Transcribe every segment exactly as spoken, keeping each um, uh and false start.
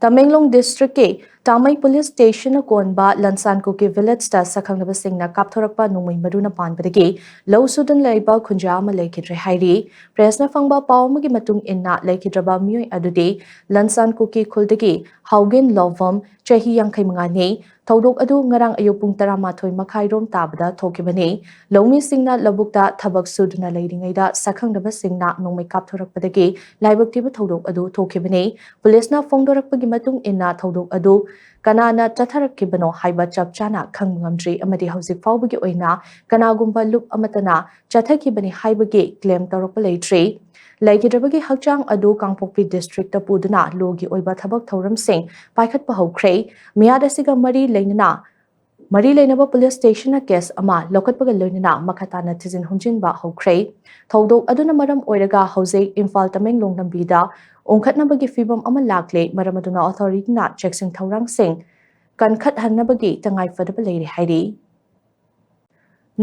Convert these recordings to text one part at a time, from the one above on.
ꯇꯃꯦꯡꯂꯣꯡ ꯗꯤꯁꯇ꯭ꯔꯤꯛꯀꯤ ꯇꯥꯃꯩ ꯄꯨꯂꯤꯁ ꯁ꯭ꯇꯦꯁꯟꯅ ꯀꯣꯟꯕ ꯂꯟꯁꯥꯟ ꯀꯨꯀꯤ ꯚꯤꯂꯦꯖꯇ ꯁꯛꯈꯪꯗꯕꯁꯤꯡꯅ ꯀꯥꯞꯊꯣꯔꯛꯄ ꯅꯣꯡꯃꯩ ꯃꯔꯨꯅ ꯄꯥꯟꯕꯗꯒꯤ ꯂꯧ ꯁꯨꯗꯨꯅ ꯂꯩꯕ ꯈꯨꯟꯖꯥ ꯑꯃ ꯂꯩꯈꯤꯗ꯭ꯔꯦ ꯍꯥꯏꯔꯤ꯫ ꯄ꯭ꯔꯦꯁꯅ ꯐꯪꯕ ꯄꯥꯎ ꯑꯃꯒꯤ ꯃꯇꯨꯡ ꯏꯟꯅ, ꯂꯩꯈꯤꯗ꯭ꯔꯕ ꯃꯤꯑꯣꯏ ꯑꯗꯨꯗꯤ ꯂꯟꯁꯥꯟ ꯀꯨꯀꯤ ꯈꯨꯜꯗꯒꯤ ꯍꯥꯎꯒꯤꯟ ꯂꯣꯚꯝ, ꯆꯍꯤ ꯌꯥꯡꯈꯩ ꯃꯉꯥꯅꯤ꯫ ꯊꯧꯗꯣꯛ ꯑꯗꯨ ꯉꯔꯥꯡ ꯑꯌꯨꯛ ꯄꯨꯡ ꯇꯔꯥꯃꯥꯊꯣꯏ ꯃꯈꯥꯏꯔꯣꯝ ꯇꯥꯕꯗ ꯊꯣꯛꯈꯤꯕꯅꯤ꯫ ꯂꯧꯃꯤꯁꯤꯡꯅ ꯂꯧꯕꯨꯛꯇ ꯊꯕꯛ ꯁꯨꯗꯨꯅ ꯂꯩꯔꯤꯉꯩꯗ ꯁꯛꯈꯪꯗꯕꯁꯤꯡꯅ ꯅꯣꯡꯃꯩ ꯀꯥꯞꯊꯣꯔꯛꯄꯗꯒꯤ ꯂꯥꯏꯕꯛ ꯊꯤꯕ ꯊꯧꯗꯣꯛ ꯑꯗꯨ ꯊꯣꯛꯈꯤꯕꯅꯤ꯫ ꯄꯨꯂꯤꯁꯅ ꯐꯣꯡꯗꯣꯔꯛꯄꯒꯤ ꯃꯇꯨꯡ ꯏꯟꯅ, ꯊꯧꯗꯣꯛ ꯑꯗꯨ ꯀꯅꯥꯅ ꯆꯠꯊꯔꯛꯈꯤꯕꯅꯣ ꯍꯥꯏꯕ ꯆꯞ ꯆꯥꯅ ꯈꯪꯕ ꯉꯝꯗ꯭ꯔꯤ ꯑꯃꯗꯤ ꯍꯧꯖꯤꯛ ꯐꯥꯎꯕꯒꯤ ꯑꯣꯏꯅ ꯀꯅꯥꯒꯨꯝꯕ ꯂꯨꯞ ꯑꯃꯠꯇꯅ ꯆꯠꯊꯈꯤꯕꯅꯤ ꯍꯥꯏꯕꯒꯤ ꯀ꯭ꯂꯦꯝ ꯇꯧꯔꯛꯄ ꯂꯩꯇ꯭ꯔꯤ꯫ ꯂꯩꯈꯤꯗ꯭ꯔꯕꯒꯤ ꯍꯛꯆꯥꯡ ꯑꯗꯨ ꯀꯥꯡꯄꯣꯛꯄꯤ ꯗꯤꯁꯇ꯭ꯔꯤꯛꯇ ꯄꯨꯗꯨꯅ ꯂꯣꯒꯤ ꯑꯣꯏꯕ ꯊꯕꯛ ꯊꯧꯔꯝꯁꯤꯡ ꯄꯥꯏꯈꯠꯄ ꯍꯧꯈ꯭ꯔꯦ꯫ ꯃꯤꯍꯥꯠ ꯑꯁꯤꯒ ꯃꯔꯤ ꯂꯩꯅꯅ, ꯃꯔꯤ ꯂꯩꯅꯕ ꯄꯨꯂꯤꯁ ꯁ꯭ꯇꯦꯁꯟꯅ ꯀꯦꯁ ꯑꯃ ꯂꯧꯈꯠꯄꯒ ꯂꯣꯏꯅꯅ ꯃꯈꯥ ꯇꯥꯅ ꯊꯤꯖꯤꯟ ꯍꯨꯝꯖꯤꯟꯕ ꯍꯧꯈ꯭ꯔꯦ꯫ ꯊꯧꯗꯣꯛ ꯑꯗꯨꯅ ꯃꯔꯝ ꯑꯣꯏꯔꯒ ꯍꯧꯖꯤꯛ ꯏꯝꯐꯥꯜ ꯇꯃꯦꯡꯂꯣꯡ ꯂꯝꯕꯤꯗ ꯎꯪꯈꯠꯅꯕꯒꯤ ꯐꯤꯕꯝ ꯑꯃ ꯂꯥꯛꯂꯦ꯫ ꯃꯔꯝ ꯑꯗꯨꯅ ꯑꯣꯊꯣꯔꯤꯇꯤꯅ ꯆꯦꯛꯁꯤꯟ ꯊꯧꯔꯥꯡꯁꯤꯡ ꯀꯟꯈꯠꯍꯟꯅꯕꯒꯤ ꯇꯉꯥꯏ ꯐꯗꯕ ꯂꯩꯔꯦ ꯍꯥꯏꯔꯤ꯫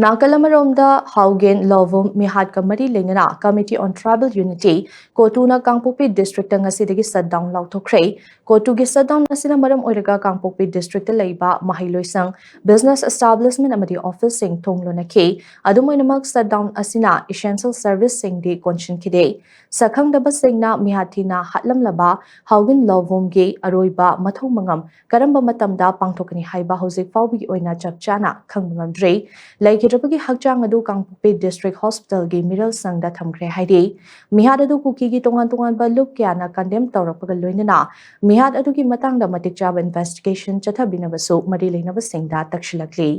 ꯅꯥꯀꯜ ꯑꯃꯔꯣꯝꯗ, ꯍꯥꯎꯒꯦꯟ ꯂꯣꯚꯨꯝ ꯃꯤꯍꯥꯠꯀ ꯃꯔꯤ ꯂꯩꯅꯅ Committee on Tribal Unity, ꯀꯣꯇꯨꯅ ꯀꯥꯡꯄꯣꯛꯄꯤ ꯗꯤꯁꯇ꯭ꯔꯤꯛꯇ ꯉꯁꯤꯗꯒꯤ ꯁꯠꯗꯥꯎꯟ ꯂꯥꯎꯊꯣꯛꯈ꯭ꯔꯦ꯫ ꯀꯣꯇꯨꯒꯤ ꯁꯠꯗꯥꯎꯟ ꯑꯁꯤꯅ ꯃꯔꯝ ꯑꯣꯏꯔꯒ ꯀꯥꯡꯄꯣꯛꯄꯤ ꯗꯤꯁꯇ꯭ꯔꯤꯛꯇ ꯂꯩꯕ ꯃꯍꯩꯂꯣꯏꯁꯪ, ꯕꯤꯖꯤꯅꯦꯁ ꯑꯦꯁꯇꯥꯕ꯭ꯂꯤꯁꯃꯦꯟ ꯑꯃꯗꯤ ꯑꯣꯐꯤꯁꯁꯤꯡ ꯊꯣꯡ ꯂꯣꯟꯅꯈꯤ꯫ ꯑꯗꯨꯝ ꯑꯣꯏꯅꯃꯛ, ꯁꯠꯗꯥꯎꯟ ꯑꯁꯤꯅ ꯏꯁꯦꯟꯁꯤꯌꯦꯜ ꯁꯔꯚꯤꯁꯁꯤꯡꯗꯤ ꯀꯣꯟꯁꯤꯟꯈꯤꯗꯦ꯫ ꯁꯛꯈꯪꯗꯕꯁꯤꯡꯅ ꯃꯤꯍꯥꯠ ꯊꯤꯅ ꯍꯥꯠꯂꯝꯂꯕ ꯍꯥꯎꯒꯤꯟ ꯂꯣꯚꯨꯝꯒꯤ ꯑꯔꯣꯏꯕ ꯃꯊꯧ ꯃꯉꯝ ꯀꯔꯝꯕ ꯃꯇꯝꯗ ꯄꯥꯡꯊꯣꯛꯀꯅꯤ ꯍꯥꯏꯕ ꯍꯧꯖꯤꯛ ꯐꯥꯎꯕꯒꯤ ꯑꯣꯏꯅ ꯆꯞ ꯆꯥꯅ ꯈꯪꯕ ꯉꯝꯗ꯭ꯔꯤ꯫ ꯂꯩꯈꯤꯗ꯭ꯔꯕꯒꯤ ꯍꯛꯆꯥꯡ ꯑꯗꯨ ꯀꯥꯡꯄꯣꯛꯄꯤ ꯗꯤꯁꯇ꯭ꯔꯤꯛ ꯍꯣꯁꯄꯤꯇꯥꯜꯒꯤ ꯃꯤꯔꯜ ꯁꯪꯗ ꯊꯝꯈ꯭ꯔꯦ ꯍꯥꯏꯔꯤ꯫ ꯃꯤꯍꯥꯠ ꯑꯗꯨ ꯀꯨꯀꯤꯒꯤ ꯇꯣꯉꯥꯟ ꯇꯣꯉꯥꯟꯕ ꯂꯨꯞ ꯀꯌꯥꯅ ꯀꯟꯗꯦꯝ ꯇꯧꯔꯛꯄꯒ ꯂꯣꯏꯅꯅ ꯃꯤꯍꯥꯠ ꯑꯗꯨꯒꯤ ꯃꯇꯥꯡꯗ ꯃꯇꯤꯛ ꯆꯥꯕ ꯏꯟꯚꯦꯁꯇꯤꯒꯦꯁꯟ ꯆꯠꯊꯕꯤꯅꯕꯁꯨ ꯃꯔꯤ ꯂꯩꯅꯕꯁꯤꯡꯗ ꯇꯛꯁꯤꯜꯂꯛꯂꯤ꯫